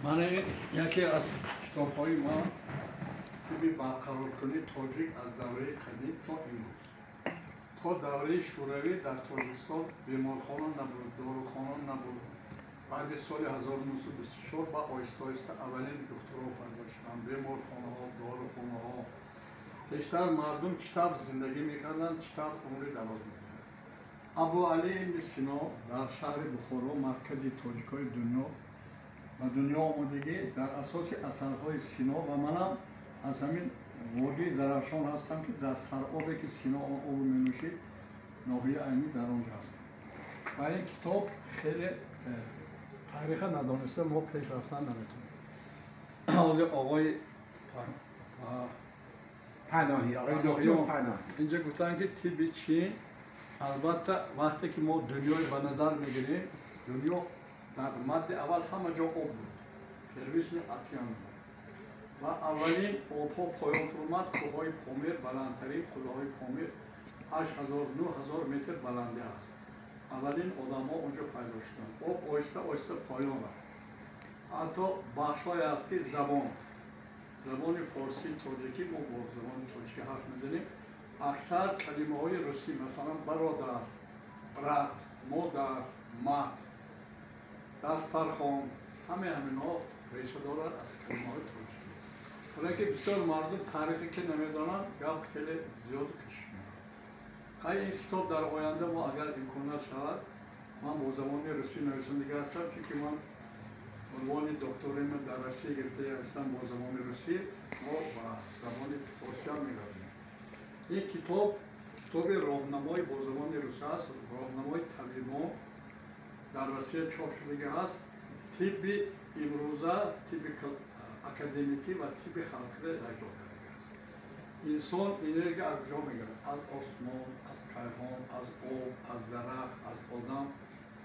Ман яке аз китобҳои ма, тибби барқароркунии тоҷик аз давраи қадим то имрӯз. То давраи Шӯравӣ дар Тоҷикистон беморхона набуд, дорухона набуд. Баъди соли 1924 ба оҳиста оҳиста аввалин духтурҳо пайдо шуданд, беморхонаҳо, дорухонаҳо. Пештар мардум чӣ тавр зиндагӣ мекарданд, чӣ тавр умри дароз мекарданд. Абу Али ибни Сино дар шаҳри Бухоро, маркази тоҷикҳои дунё, ба дунё омадагӣ. Дар асоси асарҳои Сино, ва манам аз ҳамин водии Зарафшон ҳастам, ки дар саробе ки Сино он обу менӯшид, ноҳияи Айнӣ дар он ҷо ҳастам. Ва ин китоб хеле таъриха надониста мо пеш рафтан наметавонем. Ҳозир оғои Паноҳӣ, оғои доктор Паноҳӣ инҷа гуфтанд, ки тибби Чин. Албатта, вақте ки мо дунёи ба назар мегирем, дунё дар мадди аввал ҳама ҷо об буд, первичный океан буд. Ва аввалин обҳо поён фурӯмад, кӯҳҳои Помир, баландтарин қуллаҳои Помир 8000, 9000 метр баландӣ аст. Аввалин одамҳо онҷо пайдо шуданд. Об оҳиста оҳиста поён рафт. Ҳатто бахшҳое аст, ки забони форсӣ, тоҷикӣ, мо бо забони тоҷикӣ ҳарф мезанем, аксар калимаҳои русӣ, масалан, бародар, брат, модар, мать, дастархон, ҳамаи ҳаминҳо реша дорад аз калимаҳои тоҷикӣ. Ҳоло ки бисёр мардум таърихе ки намедонанд, гап хеле зиёду кашиш меравад. Хай, ин китоб дар оянда мо агар имконият шавад, ман бо забони русӣ нависандагӣ ҳастам, чунки ман унвони докторима дар Россия гирифта ҳастам бо забони русӣ. Мо ба забони форсиам мегардем. Ин китоб китоби роҳнамои бо забони русӣ аст, роҳнамои табибон, дар Россия чоп шудагӣ ҳаст. Тибби имрӯза, тибби академикӣ ва тибби халқиро якҷо кардагӣ аст. Инсон энергия аз куҷо мегирад? Аз осмон, аз кайҳон, аз об, аз дарахт, аз одам.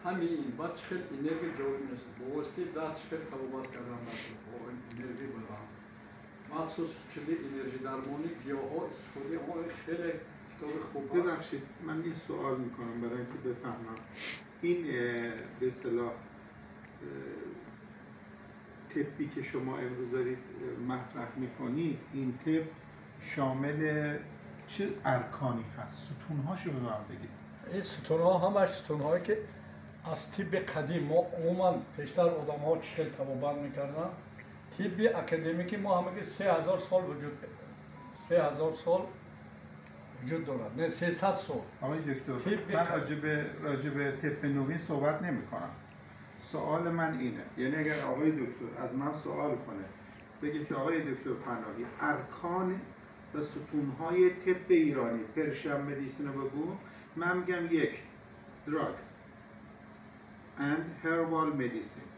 Ҳамин ин баъд чӣ хел энергия ҷорӣ мешавад, бо воситаи даст чӣ хел табобат кардан, бо энергияи бадан, махсус чизи энержидармонӣ, гиёҳҳо, истифодаи он. Хеле китоби хуб аст. ببخشید، من یه سوال میکنم برای اینکه بفهمم. این به اصطلاح طبی که شما امروز دارید مطرح میکنید، این طب شامل چه ارکانی هست؟ ستونهاشو به من بگید. این ستونها همش ستونهایی که از тибби қадим мо умуман пештар одамҳо чӣ хел табобат мекарданд. Тибби академикӣ мо ҳамаги 3000 сол вуҷуд, 3000 сол вуҷуд дорад, не, 300 сол. آقای دکتر، من راجع به طب نوین صحبت نمی کنم. سوال من اینه، یعنی اگر آقای دکتر از من سوال کنه، بگه که آقای دکتر پناهی، ارکان و ستونهای طب ایرانی، Persian medicine رو بگو، من میگم یک، drug and herbal medicine،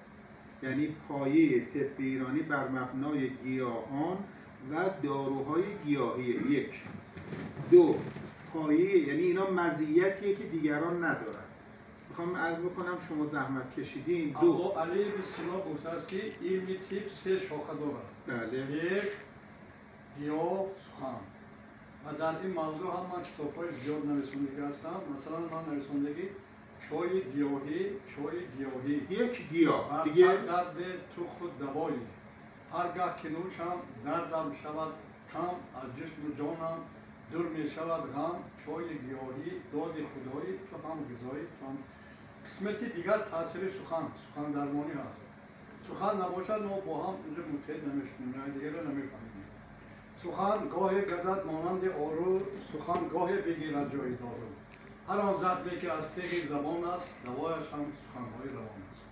یعنی پایه طب ایرانی بر مبنای گیاهان و داروهای گیاهی. یک. دو، پایه، یعنی اینا مزیتیه که دیگران ندارن. میخوام عرض بکنم شما زحمت کشیدین. دو، Абу Али ибн Сино гуфтааст, ки илми тиб се шоха дорад: بله. як, гиёҳ, сухан. Ва дар ин мавзӯъ ҳам ман китобҳои зиёд нависондагӣ ҳастам. Масалан, ман нависондагӣ чойи гиёҳӣ, чойи гиёҳӣ. یک، گیاه. Бар دیگه؟ сар дарде ту худ давоӣ, ҳар гаҳ ки нӯшам, дардам шавад кам, аз ҷисму ҷонам дур мешавад ғам. Чойи гиёҳӣ доди худоӣ, ту ҳам ғизоӣ, ту ҳам. Қисмати дигар таъсири сухан, сухандармонӣ ҳаст. Сухан набошад, мо бо ҳам инҷо муттаҳид намешунем, якдигарро намефаҳмем. Сухан гоҳе газад монанди ору, сухан гоҳе бигирад ҷои дору. Ҳар он захме ки аз теғи забон аст, давояш ҳам суханҳои равон аст.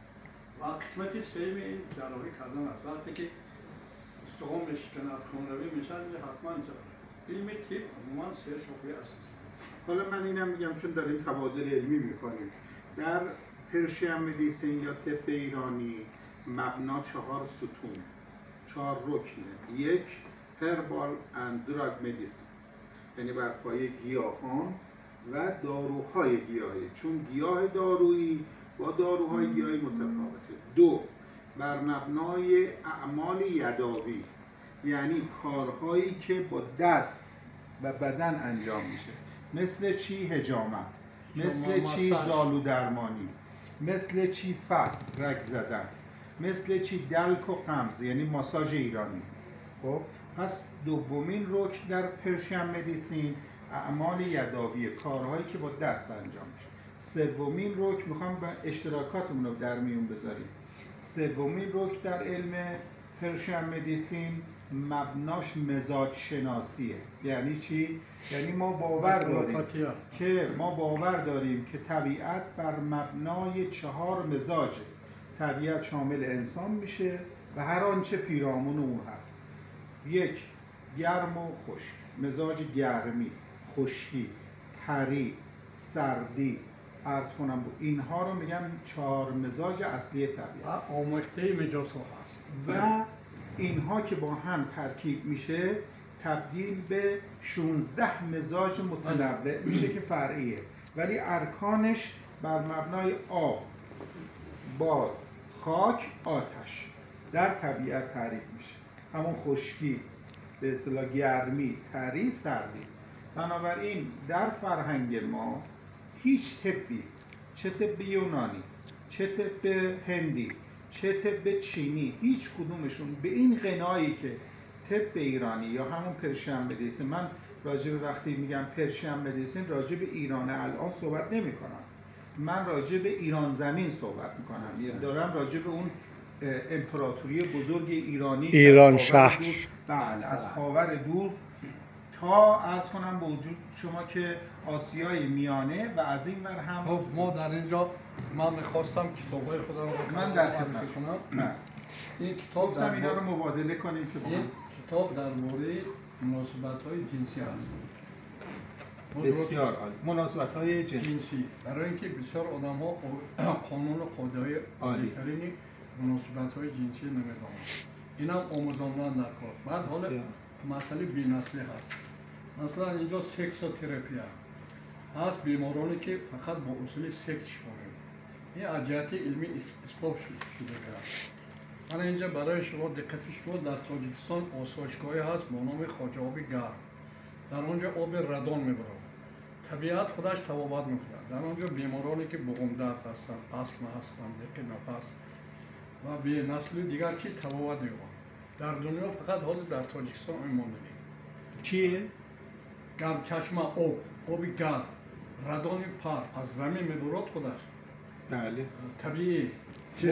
Ва қисмати сеюми ин ҷарроҳӣ кардан аст. Вақте ки устухон мешиканад, хунравӣ мешавад, ҳатман илми тиб умуман се шохаи асосӣ. حالا من اینم میگم، چون داریم تبادل علمی میکنیم، در Persian medicine یا طب ایرانی مبنا چهار ستونه، چهار رکنه. یک، herbal and drug medicine، یعنی بر پایه گیاهان و داروهای گیاهی، چون گیاه دارویی با داروهای گیاهی متفاوته. دو، بر مبنای اعمال یداوی، یعنی کارهایی که با دست و بدن انجام میشه. مثل چی؟ حجامت. مثل چی؟ ماساژ. زالو درمانی. مثل چی فصل رگ زدن، مثل چی دلک و قمز یعنی ماساژ ایرانی. خب پس دومین رکن در Persian medicine اعمال یداوی، کارهایی که با دست انجام میشه. سومین رکن، میخوام به اشتراکاتمون رو در میون بذاریم، سومین رکن در علم Persian medicine مبناش مزاج شناسیه. یعنی چی؟ یعنی ما باور داریم که طبیعت بر مبنای 4 مزاج، طبیعت شامل انسان میشه و هر آنچه پیرامون اون هست. یک، گرم و خشک، مزاج گرمی، خشکی، تری، سردی، عرض کنم اینها رو میگم 4 مزاج اصلی طبیعت. آمیخته مزاج‌ها هست و اینها که با هم ترکیب میشه تبدیل به 16 مزاج متنوع میشه که فرعیه، ولی ارکانش بر مبنای آب، باد، خاک، آتش در طبیعت تعریف میشه. همون خشکی، به اصطلاح گرمی، تری، سردی. بنابراین در فرهنگ ما هیچ طبی، چه طب یونانی، چه طب هندی، چه طب چینی، هیچ کدومشون به این غنایی که طب ایرانی یا همون Persian medicine، من راجع به وقتی میگم Persian medicine راجع به ایران الان صحبت نمی کنم، من راجع به ایران زمین صحبت میکنم، یعنی دارم راجع به اون امپراتوری بزرگ ایرانی، ایران شهر، بله، از خاور دور تا عرض کنم به وجود شما که آسیای میانه و از این ور هم. خب ما در اینجا من میخواستم کتاب‌های خودم رو من در خدمت شما. این کتاب گفتم اینا رو مبادله کنیم که این کتاب در مورد مناسبت‌های جنسی هست. بسیار عالی. مناسبت‌های جنسی، برای اینکه بسیار آدم‌ها قانون و قاعده‌های عالی‌ترین مناسبت‌های جنسی نمی‌دانند. اینم آموزاندن در کار. بعد حالا مسئله بی‌نسلی هست. مثلا اینجا سکسوتراپی هست، بیمارانی که فقط با اصول سکس شفا می‌یابند. این از جهت علمی اثبات شده است. من اینجا برای شما دقت شما در تاجیکستان آسایشگاهی هست با نام خواجه آب گرم. در آنجا آب ردان میبرد. طبیعت خودش تبابت میکند. در آنجا بیمارانی که بغم درد هستند، اسم هستند، دق نفس و بی نسلی دیگر که تبابت می‌یابند. در دنیا فقط حاضر در تاجیکستان این ماندگی. چیه؟ گرم چشمه آب، آب گرم، ردان پر از زمین میبرد خودش. بله. طبیعی.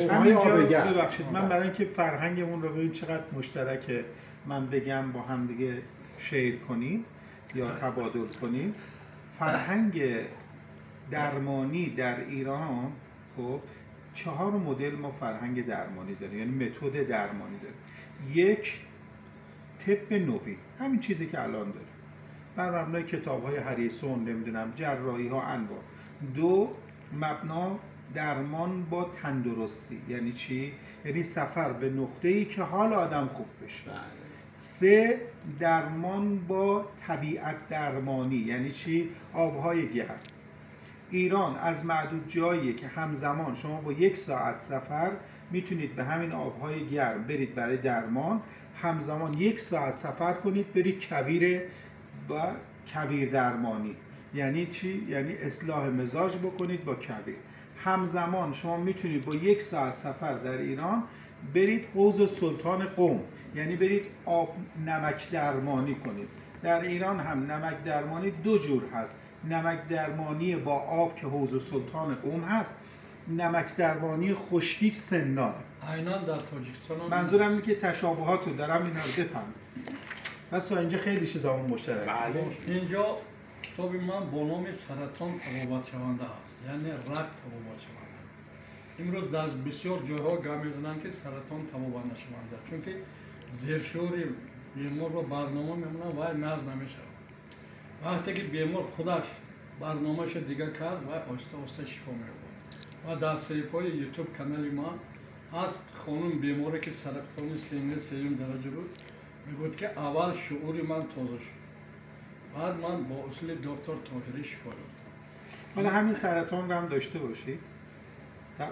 همینجا ببخشید من برای اینکه فرهنگمون رو ببین چقدر مشترکه من بگم با هم دیگه شیر کنیم یا تبادل کنیم. فرهنگ درمانی در ایران، خب 4 مدل ما فرهنگ درمانی داریم، یعنی متد درمانی داریم. یک، طب نوین، همین چیزی که الان داریم بر مبنای کتاب‌های هریسون، نمیدونم جراحی‌ها انواع. دو، مبنا درمان با تندرستی، یعنی چی؟ یعنی سفر به نقطه‌ای که حال آدم خوب بشه. سه، درمان با طبیعت درمانی، یعنی چی؟ آب‌های گرم. ایران از معدود جاییه که همزمان شما با 1 ساعت سفر میتونید به همین آب‌های گرم برید برای درمان، همزمان 1 ساعت سفر کنید برید کویر با کویر درمانی. یعنی چی؟ یعنی اصلاح مزاج بکنید با کویر. همزمان شما میتونید با 1 ساعت سفر در ایران برید حوض سلطان قم، یعنی برید آب نمک درمانی کنید. در ایران هم نمک درمانی 2 جور هست، نمک درمانی با آب که حوض سلطان قم هست، نمک درمانی خشکی سنان. عیناً در تاجیکستان. منظورم اینه که تشابهات رو دارم اینا رو بفهمید. پس تا اینجا خیلی چیزا مشترک. بله. اینجا کتاب من با نام سرطان تبابت شونده است، یعنی رگ تبابت شونده. امروز در بسیار جاها گم میزنند که سرطان تبابت نشونده، چون که زیرشوری بیمار رو برنامه میمونن و نز نمیشه. وقتی که بیمار خودش برنامه‌اش دیگه کرد و آهسته آهسته شفا می‌یابد. و در صفحه یوتیوب کانال ما هست خانم بیماری که سرطان سینه 3 درجه بود، میگفت که اول شعور من تازه شد، بعد من با اصول دکتر طاهری شفا یافتم. حالا همین سرطان رو هم داشته باشید،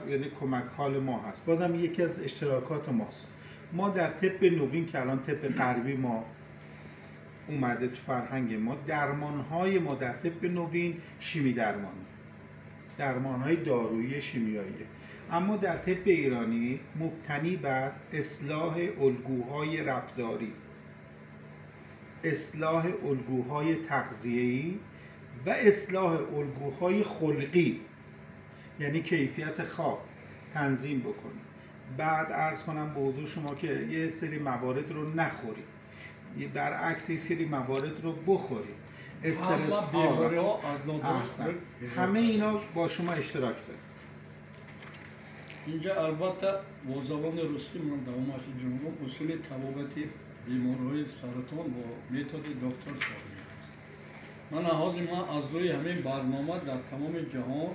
یعنی کمک حال ما هست. بازم یکی از اشتراکات ماست. ما در طب نوین که الان طب غربی ما اومده تو فرهنگ ما، درمانهای ما در طب نوین شیمی درمانی، درمانهای دارویی شیمیاییه. اما در طب ایرانی مبتنی بر اصلاح الگوهای رفتاری، اصلاح الگوهای تغذیه‌ای و اصلاح الگوهای خلقی، یعنی کیفیت خواب تنظیم بکنیم. بعد عرض کنم به حضور شما که یه سری موارد رو نخوریم، برعکس یه سری موارد رو بخوریم، استرس ها، همه اینا با شما اشتراک داره. اینجا البته با زبان روسی من دوامش جمهور اصول طبابت بیماری‌های سرطان با متد دکتر طاهری است. من حاضر من از روی همین برنامه در تمام جهان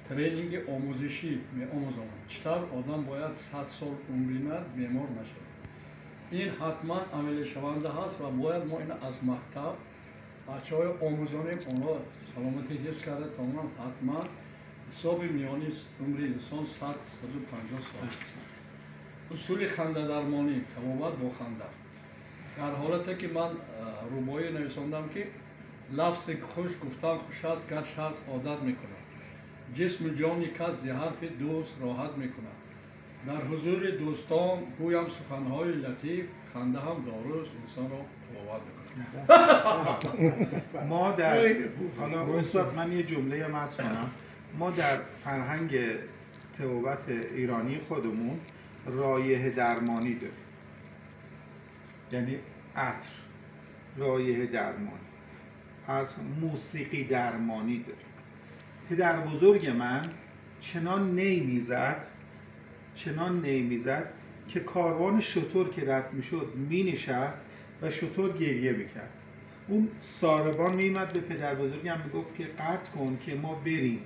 training آموزشی می آموزم. چطور آدم باید 100 سال عمر بیند بیمار نشود. این حتما عملی شونده هست و باید ما این از مکتب بچه‌های آموزانیم، اونها سلامتی حفظ کرده تا اونم حتما حساب میانی عمر انسان 100-150 سال است. اصول خنده درمانی، طبابت با خنده. در حالتی که من رباعی نویساندم که لفظ خوش گفتن خوش است گر شخص عادت میکند، جسم جانی کس ز حرف دوست راحت میکند، در حضور دوستان گویم سخنهای لطیف، خنده هم داروست انسان را طبابت میکند. ما در حالا استاد من یه جمله هم عرض کنم. ما در فرهنگ طبابت ایرانی خودمون رایحه درمانی داریم، یعنی عطر، رایحه درمانی، از موسیقی درمانی داریم. پدر بزرگ من چنان نی میزد، چنان نی میزد که کاروان شتر که رد میشد مینشست و شتر گریه میکرد. اون ساربان میمد به پدر بزرگم میگفت که قطع کن که ما بریم،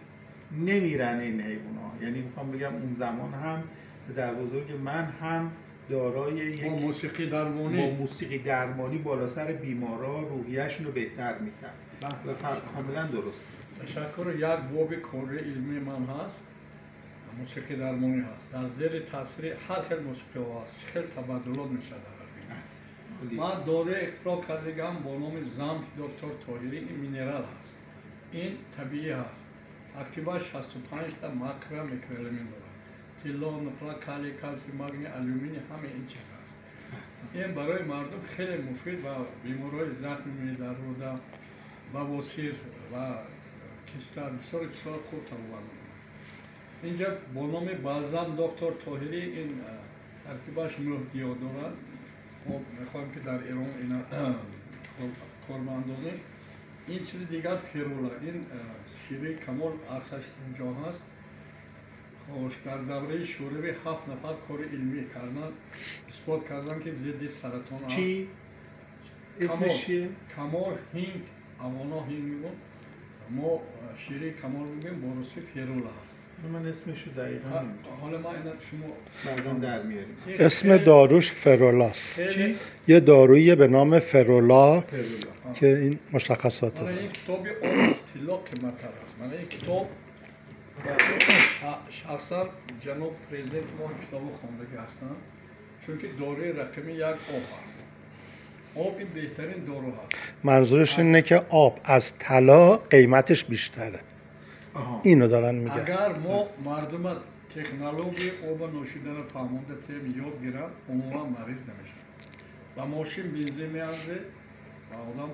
نمیرن این حیوونا. یعنی میخوام بگم اون زمان هم پدر بزرگ من هم دارای یک موسیقی درمانی، با موسیقی درمانی بالا سر بیمارا روحیه‌شون رو بهتر میکرد و کاملا درست. تشکر. یک باب کاری علمی من هست، موسیقی درمانی هست. در زیر تاثیر هر خیل موسیقی ها هست، خیلی تبدلات میشه در. من دوره اختراع کردم با نام زمش دکتر طاهری. این mineral هست، این طبیعی هست، ترکیبش 65 تا macro microelement دارد، طلا، نقره، کالی، کلسیم، مگنی، الومینیوم، همه این چیز هست. این برای مردم خیلی مفید و بیمارای زخم معده، روده، بواسیر و کیستا بسیار بسیار خوب طبابت میکنه. اینجا با نام بالزم دکتر طاهری این ترکیبش 9 گیاه دارد. خب میخوایم که در ایران اینا کار باندازیم. این چیز دیگر فیرولا، این شیره کمال عکسش اینجا هست. خوش در دوره شوروی 7 نفر کار علمی کردن، اثبات کردن که ضد سرطان است. چی؟ اسمش چیه؟ کمال هینگ، اوانا هینگ میگن. ما شیره کمال میگیم، با روسی فیرولا هست. من اسمشو دقیقاً نمیدونم. حالا ما اینا شما بعداً در میاریم. اسم داروش فرولاست. چی؟ یه دارویی به نام فرولا که این مشخصات داره. این کتاب آب از طلا قیمت‌تر است. من این کتاب شخصا جناب پرزیدنت ما این کتابو خوندگی هستن، چون که داروی رقمی یک آب هست. آب این بهترین دارو هست. منظورش اینه که آب از طلا قیمتش بیشتره. اینو دارن میگن. اگر ما مردم تکنولوژی آب نوشیدن فهمونده تیم یاد گیرن، عموما مریض نمیشن. با ماشین بنزین میارزه و آدم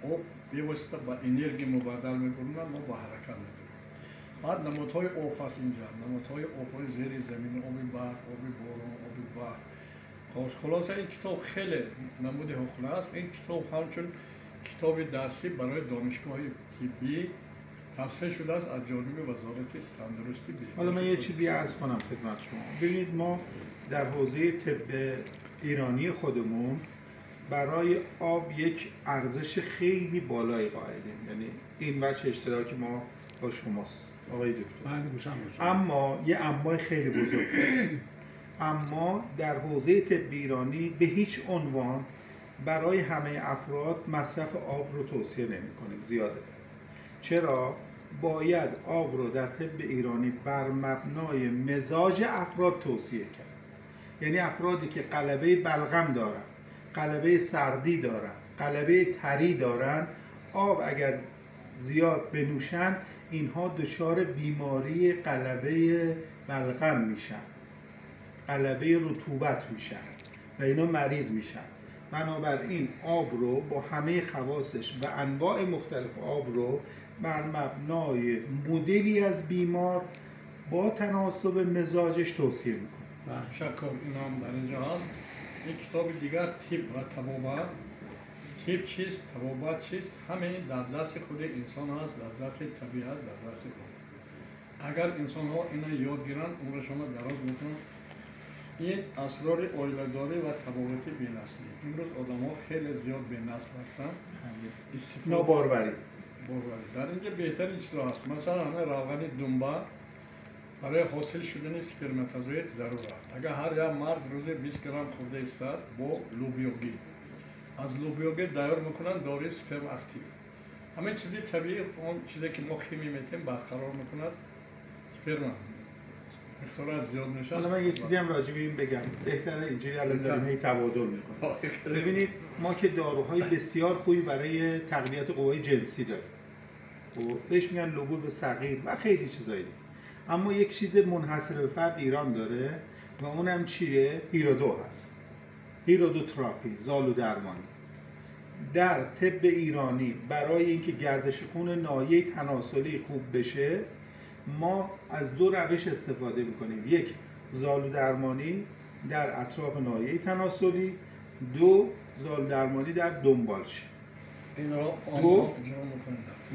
آب بیواسطه با انرژی مبادل میکنه، ما با حرکت میکنیم. بعد نمودهای آب هست اینجا، نمودهای آبهای زیر زمین، آب برف، آب باران، آب بحر. خلاصه این کتاب خیلی نمود حقوق است. این کتاب همچون کتاب درسی برای دانشگاه طبی تفسیر شده است از جانب وزارت تندرستی. حالا من یه چیزی عرض کنم خدمت شما. ببینید ما در حوزه طب ایرانی خودمون برای آب یک ارزش خیلی بالایی قائلیم، یعنی این وجه اشتراک ما با شماست آقای دکتر. اما یه امای خیلی بزرگ، اما در حوزه طب ایرانی به هیچ عنوان برای همه افراد مصرف آب رو توصیه نمی‌کنیم زیاده. چرا؟ باید آب رو در طب ایرانی بر مبنای مزاج افراد توصیه کرد. یعنی افرادی که غلبه بلغم دارن، غلبه سردی دارن، غلبه تری دارن، آب اگر زیاد بنوشن اینها دچار بیماری غلبه بلغم میشن، غلبه رطوبت میشن و اینا مریض میشن. بنابراین آب رو با همه خواصش و انواع مختلف آب رو بر مبنای مدلی از بیمار با تناسب مزاجش توصیه میکنه. تشکر. این هم در اینجا هست. یک کتاب دیگر، طب و طبابت. طب چیست، طبابت چیست، همه در دست خود انسان هست، در دست طبیعت، در دست خود. اگر انسان ها اینا یاد گیرن عمرشون دراز میکنن. این اسرار оиладорӣ ва табобати бенаслӣ. Имрӯз одамҳо хеле зиёд бенасл ҳастанд. Нобарварӣ. Дар инҷа беҳтарин чизҳо ҳаст. Масалан, ҳамин равғани думба барои ҳосил шудани сперматозоид зарур аст. Агар ҳар як мард рӯзе 20 грамм хӯрда истад бо лӯбиёгӣ, аз лӯбиёгӣ тайёр мекунанд дории сперм актив. Ҳамин чизи табиӣ, он чизе ки мо химия метем, барқарор мекунад сперма. حالا من یه چیزی هم راجع به این بگم بهتره، اینجوری الان داریم هی تبادل میکنیم. ببینید ما که داروهای بسیار خوبی برای تقویت قوای جنسی داریم، بهش میگن لبوب صغیر و خیلی چیزای دیگه، اما یک چیز منحصر به فرد ایران داره و اونم چیه؟ هیرودو هست. هیرودوتراپی، زالو درمانی. در طب ایرانی برای اینکه گردش خون ناحیه تناسلی خوب بشه ما از دو روش استفاده میکنیم: یک، زالو درمانی در اطراف ناحیه تناسلی، دو، زالو درمانی در دنبالشه.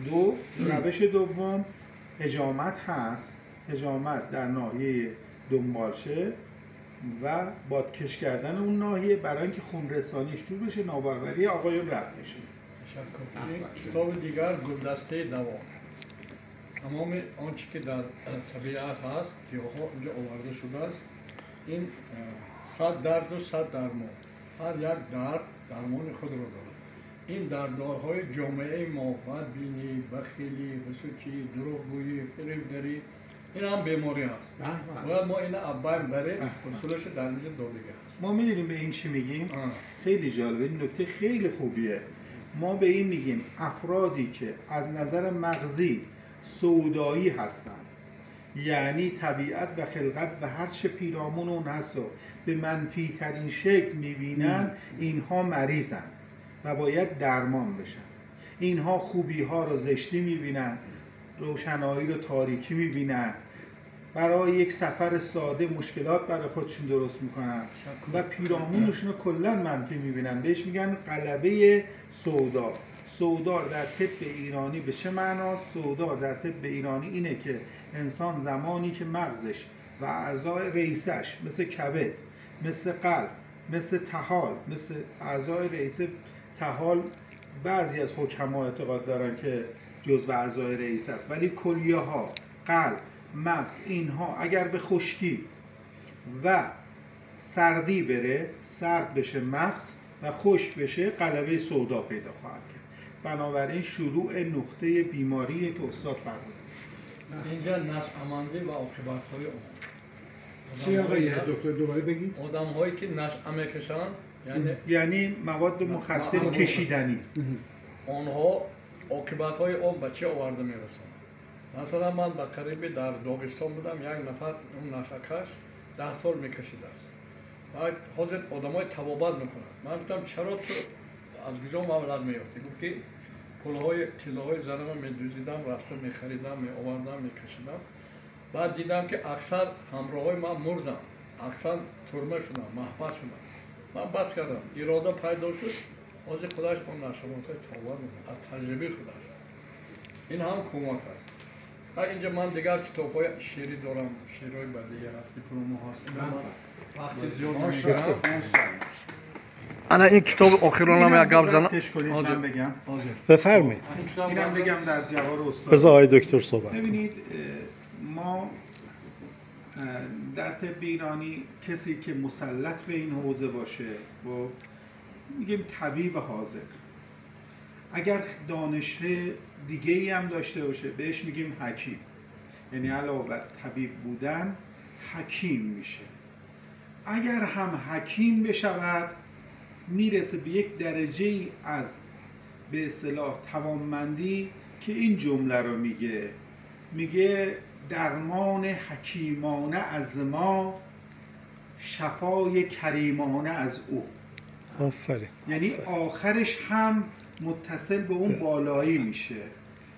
دو روش دوم حجامت هست، حجامت در ناحیه دنبالشه و بادکش کردن اون ناحیه برای اینکه خون رسانیش جور بشه، ناباروری آقایون رفع بشه. کتاب دیگر، گلدسته دوا. تمام آنچه که در طبیعت هست گیاه‌ها اینجا آورده شده است. این 100 درد و 100 درمان، هر یک درد درمان خود را دارد. این دردهای جامعه ما، بدبینی، بخیلی، بسوچی، دروغگویی، فریبگری، این هم بیماری هست. باید ما اینو ابایم بریم، اصولش در اینجا دادگی هست. ما میدونیم به این چی میگیم؟ خیلی جالبه، این نکته خیلی خوبیه. ما به این میگیم افرادی که از نظر مغزی سودایی هستند، یعنی طبیعت و خلقت و هر چه پیرامون اون هست و به منفی ترین شکل میبینن، اینها مریضن و باید درمان بشن. اینها خوبی ها رو زشتی میبینن، روشنایی رو تاریکی میبینن، برای یک سفر ساده مشکلات برای خودشون درست میکنن و پیرامونشون رو کلا منفی میبینن. بهش میگن غلبه سودا. سودار در طب ایرانی به چه معناست؟ سودار در طب ایرانی اینه که انسان زمانی که مغزش و اعضای رئیسش مثل کبد، مثل قلب، مثل طحال، مثل اعضای رئیسه طحال، بعضی از حکما اعتقاد دارن که جزو اعضای رئیس است، ولی کلیه ها، قلب، مغز، اینها اگر به خشکی و سردی بره، سرد بشه مغز و خشک بشه، غلبه سودا پیدا خواهد کرد. بنابراین شروع نقطه بیماری که استاد فرمود. اینجا نشأمندی و عاقبت‌های آن. چی آقای دکتر دوباره بگید؟ آدم‌هایی که نشأ می‌کشند، یعنی مواد مخدر کشیدنی، آنها عاقبت‌های آن به چه آورده می‌رسانند. مثلا من به قریبی در داغستان بودم، یک نفر اون نشأکش 10 سال می‌کشیده است. بعد حاضر آدمای تبابت می‌کنند. من گفتم چرا تو از کجا مبلغ می‌یافتی؟ گفت که پول‌های طلاهای زنم می‌دزدیدم، رفتم می‌خریدم، می‌آوردم، می‌کشیدم. بعد دیدم که اکثر همراه‌های من مردن، اکثر ترمه شدن، محبس شدن. من بس کردم، اراده پیدا شد، حاضر خودش اون نشأمات‌های تاوان می‌کنه از تجربه خودش. این هم کمک است. اینجا من دیگر کتاب‌های شعری دارم، شعرهای بدیعی هست، دیپلم هست. اینا من وقتی زیاد نمی‌گیرم. انا این کتاب آخرون هم یک گپ زنم. من بگم. بفرمایید. اینم بگم در جوار استاد. بذار آقای دکتر صحبت. ببینید ما در طب ایرانی کسی که مسلط به این حوزه باشه، با میگیم طبیب حاذق، اگر دانش دیگه ای هم داشته باشه بهش میگیم حکیم. یعنی علاوه بر طبیب بودن حکیم میشه. اگر هم حکیم بشود میرسه به یک درجه ای از به اصطلاح توانمندی که این جمله رو میگه میگه درمان حکیمانه از ما، شفای کریمانه از او. آفرین. یعنی آخرش هم متصل به اون بالایی میشه،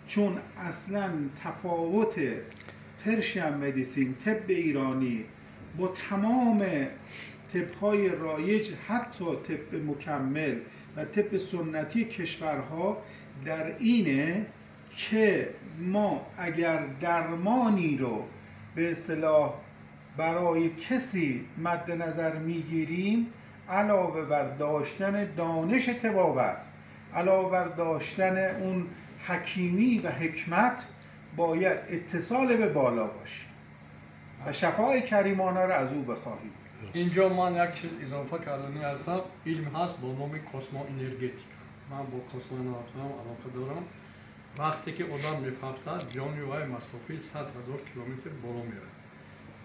چون اصلا تفاوت Persian medicine، طب ایرانی، با تمام طب‌های رایج، حتی طب مکمل و طب سنتی کشورها، در اینه که ما اگر درمانی رو به اصطلاح برای کسی مد نظر میگیریم، علاوه بر داشتن دانش طبابت، علاوه بر داشتن اون حکیمی و حکمت، باید اتصال به بالا باشه و شفای کریمانه رو از او بخواهیم. اینجا من یک چیز اضافه کردنی هستم. علم هست با نام cosmoenergetic. من با cosmo علاقه دارم. وقتی که آدم می‌افتد، جان وی مسافه 100,000 کیلومتر بالا میره.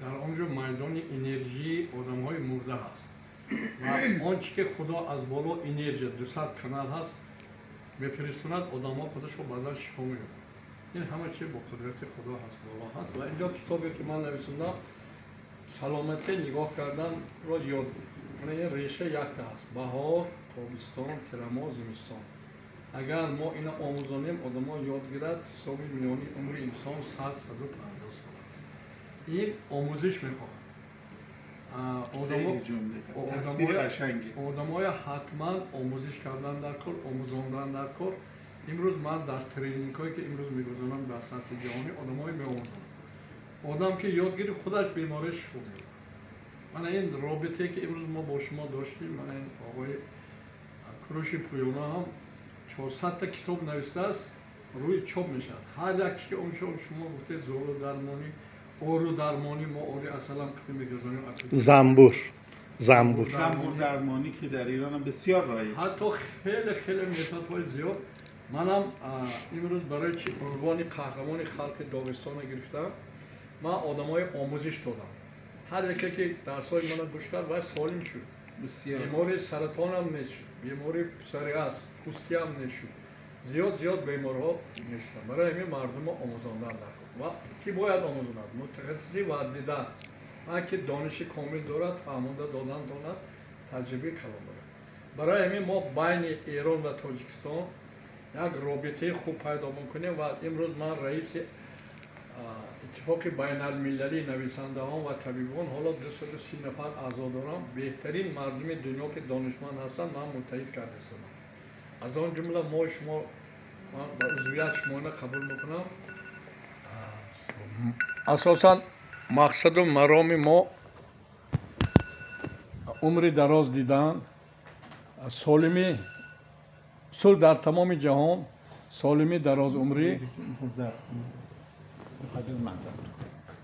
در آنجا میدان انرژی آدم‌های مرده هست و آنچه که خدا از بالا انرژی 200 کانال هست میفرستاند، آدم‌ها خودش رو بعضا شفا می‌یابند. این همه چی با قدرت خدا هست، بالا هست. و اینجا کتابی که من نویسندم، سلامتی نگاه کردن را یاد بود. این ریشه یک تا هست: بهار، تابستان، تیرماه، زمستان. اگر ما اینا آموزانیم، آدم‌ها یاد گیرد، حساب میانی عمر انسان 100-150 سال است. این آموزش میخواد. آدم‌های حتما آموزش کردن در کار، آموزاندن در کار. امروز من در training هایی که امروز میگذارم در سطح جهانی، آدم‌های میآموزانم. آدم که یاد گرفت، خودش بیماری شفا می‌یابد. من این رابطه که امروز ما با شما داشتیم، من این آقای کوروش پویانا هم 400 تا کتاب نوشته است، روی چاپ میشد. هر یک که اون شما گفته زورو درمانی، اورو درمانی، ما اوری اصلا قطعی میگذاریم. زنبور درمانی که در ایران هم بسیار رایج، حتی خیلی خیلی متدهای زیاد. منم امروز برای چی عنوان قهرمان خلق داغستان گرفتم، من آدمای آموزش دادم. هر یکی که درسای منو گوش کرد و سالم شد. بیماری سرطان هم نشد، بیماری پسریاس پوستی هم نشد، زیاد زیاد بیمارها نشدن. برای همین مردم آموزاندن در و کی باید آموزاند؟ متخصصی ورزیده، من که دانش کامل دارد، فهمانده دادن داند، تجربه کلان دارد. برای همین ما بین ایران و تاجیکستان یک رابطه خوب پیدا میکنیم و امروز من رئیس اتفاق بین المللی نویسنده ها و طبیبان، حالا 230 نفر اعضا دارم، بهترین مردم دنیا که دانشمند هستند من متحد کرده هستم. از آن جمله ما شما، من با عضویت شما را قبول میکنم. اساسا مقصد و مرام ما عمر دراز دیدن، سالمی، صلح در تمام جهان، سالمی، دراز عمری.